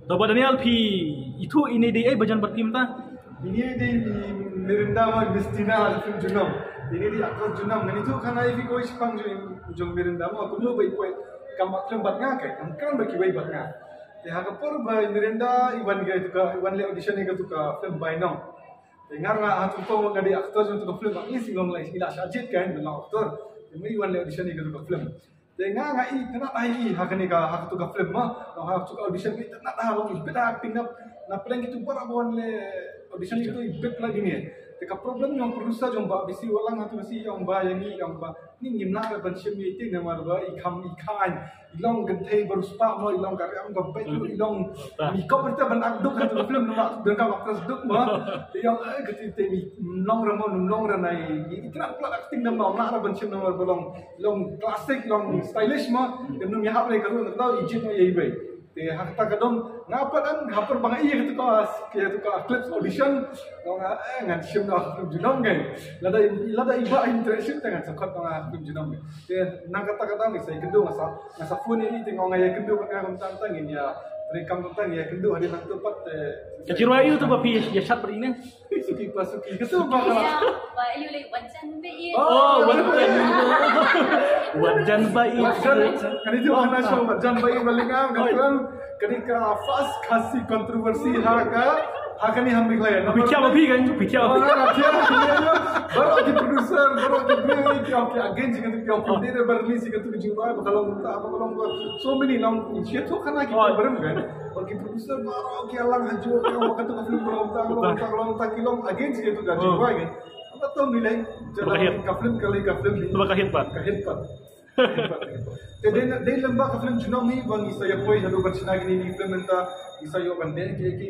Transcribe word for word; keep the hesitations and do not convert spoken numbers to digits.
To ba Daniel, phi ithuh ine dei ei ba jan bad phi mynta? Ine dei i Mirinda ma Mistina ha ka film Junom. Ine dei actress Junom. Ngan ithuh khana ïa phi kawei shaphang jong, jong Mirinda ma kumno ba i poi kam act film bad nga, ka kam kren ba kiwei bad nga. Te ha ka por ba i Mirinda i wan ïa katu ka, i wan leh audition ïa katu ka film Bainong. Te nga nga ha tu tong nga dei actor jong tu ka film, at least i long lai i la shah jied kan ban long actor. Te i wan leh audition ïa katu ka film. Te nga nga i tynat ha i ha kane ka, ha katu ka film ma. Nga ha tu ka audition i tynat ha long i bit ha acting na, na pdeng kitu baroh ba wan leh audition ïa kitu i bit la dine. Te ka problem jong producer jong Bah B C Wahlang ha tu ka si ong ba ïa ngi ong ba ni ngim lah ban shim ïa i te namar ba i kham i kha aiñ. I long kynthei ba riewspah mo, i long ka riam ka beit mo, i long, i kop beit ban act duk ha tu ka film namar dang ka actress duk mo. Te i ong eh katu te i long ra mo, ym long ra, na i tynat palat acting namar ym lah ra ban shim namar ba long, long classic, long stylish mo. Te ym ïahap lei ka role, ka dei i jied mo ïa i bei. Te ha kata ka daw nga pat, ha por ba nga ïoh ïa katu ka, ïa katu ka clips audition, nga ong eh ngan shim na film Junom ngai. Lada, lada i Bah interaction te ngan sa khot na film Junom ngai. Te na kata ka daw ngi sa ïakynduh, nga sa, nga sa phone ïa i te nga ong nga ïakynduh bad nga kumta, ngin ïa treikam kumta, ngin ïakynduh hadien nangta pat te. Ka jingrwai aïu tu ba phi ïa shad bad ine? Suki pa suki. Katu ba ka. Ya, ba aïu lei, Wat Jan Ba Ïeit. Oh, Wat Jan Ba Ïeit. Wat Jan, kane tu khana song Wat Jan Ba Ïeit, ba lyngngoh nga kren. Kane ka first Khasi controversy ha ka, ha kane ha Meghalaya. Phi thiah ba phi kan, phi thiah ba phi. Baroh ki producer, baroh ki, ki against ka, ki, ki, ba release ka tu ka jingrwai ba ka long ta, ba ka long ba. So many long, shi tu khana ki ba rem kan. Ba ki producer baroh ki ïalang ha jong ka, ba katu ka film ka long ta, ka long ta, ka long ta, ki long against ïa katu ka jingkwah kan. Haba to ngi leh, ka film ka leh, ka film ni. Ba ka hit pat. Ka hit pat. Te dei, dei lem bad ka film Junom hi ba ngi sa ïa poi haduh ban shna kine ki film mynta, ngi sa ïoh ban leh ki, ki